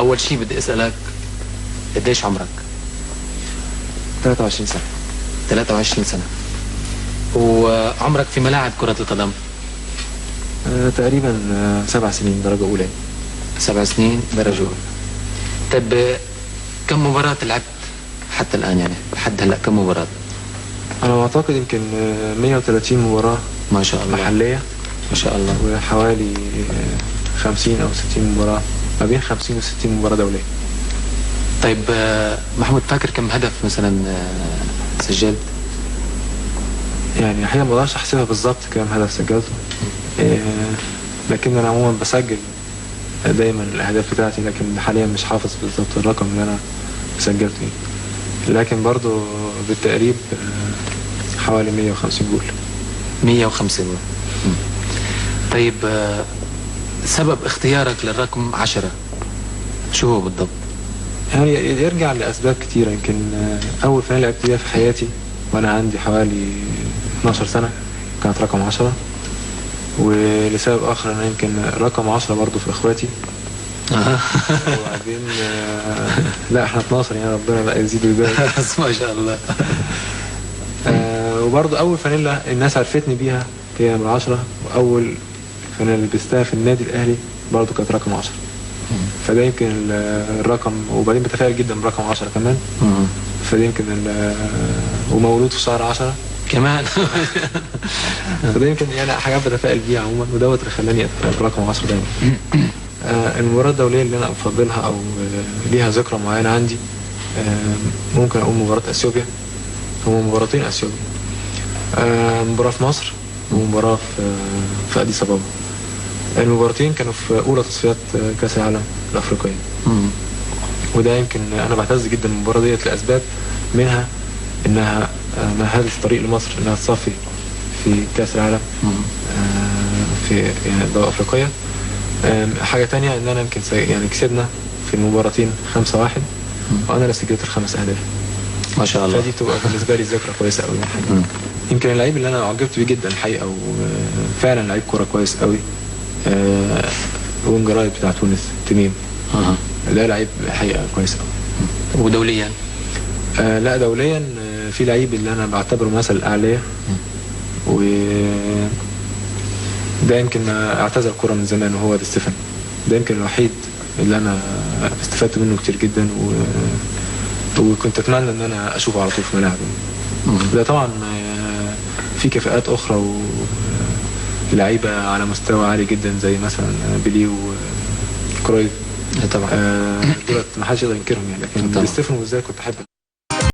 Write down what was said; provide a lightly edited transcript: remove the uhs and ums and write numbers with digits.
أول شيء بدي أسألك، قديش عمرك؟ 23 سنة. 23 سنة. وعمرك في ملاعب كرة القدم؟ تقريبا 7 سنين درجة أولى. 7 سنين درجة أولى. طيب كم مباراة لعبت حتى الآن، يعني لحد هلا كم مباراة؟ أنا أعتقد يمكن 130 مباراة. ما شاء الله. محلية. ما شاء الله. وحوالي 50 أو 60 مباراة، ما بين 50 و 60 مباراة دولية. طيب محمود، فاكر كم هدف مثلا سجلت؟ يعني الحقيقة ما اقدرش احسبها بالظبط كم هدف سجلته، لكن انا عموما بسجل دايما الاهداف بتاعتي، لكن حاليا مش حافظ بالظبط الرقم اللي انا سجلته، لكن برضو بالتقريب حوالي 150 جول. 150 جول. طيب سبب اختيارك للرقم 10 شو هو بالضبط؟ يعني يرجع لأسباب كتيرة. يمكن أول فنيلة لعبت بيها في حياتي وأنا عندي حوالي 12 سنة كانت رقم 10، ولسبب آخر أنا يمكن رقم 10 برضه في إخواتي. وبعدين لا إحنا 12 يعني، ربنا بقى يزيد ويبارك. ما شاء الله. وبرضه أول فانيلا الناس عرفتني بيها هي من 10، وأول فانيلا لبستها في النادي الأهلي برضه كانت رقم 10. فده يمكن الرقم، وبعدين بتفائل جدا برقم 10 كمان. فده يمكن ومولود في شهر 10 كمان. فده يمكن يعني حاجات بتفائل بيها عموما، ودوت اللي خلاني اتفائل برقم 10 دايما. المباراة الدولية اللي انا افضلها او ليها ذكرى معينة عندي، ممكن اقول مباراة اثيوبيا. هما مباراتين اثيوبيا، مباراة في مصر ومباراة في اديس ابابا. المباراتين كانوا في اولى تصفيات كاس العالم الافريقية. وده يمكن انا بعتز جدا بالمباراة ديت لاسباب، منها انها مهدت الطريق لمصر انها تصفي في كاس العالم في يعني الدول الافريقية. حاجة ثانية ان انا يمكن يعني كسبنا في المباراتين 5-1، وانا اللي سجلت ال5 اهداف. ما شاء الله. فدي بتبقى بالنسبة لي ذكرى كويسة قوي الحقيقة. يمكن اللعيب اللي انا اعجبت بيه جدا الحقيقة، وفعلا لعيب كورة كويس قوي، wing right بتاع تونس تميم. ده لعيب الحقيقة كويس قوي. ودوليا؟ لا دوليا في لعيب اللي انا بعتبره مثل اعلى، و ده يمكن اعتزل كورة من زمان، وهو دي ستيفانو. ده يمكن الوحيد اللي انا استفدت منه كتير جدا، وكنت اتمنى ان انا اشوفه على طول في ملاعب. ده طبعا في كفاءات اخرى لعيبة على مستوى عالي جدا، زي مثلا بيلي وكرويف. طبعا دولت ما حدش يقدر ينكرهم يعني، لكن دي ستيفانو بالذات كنت احب.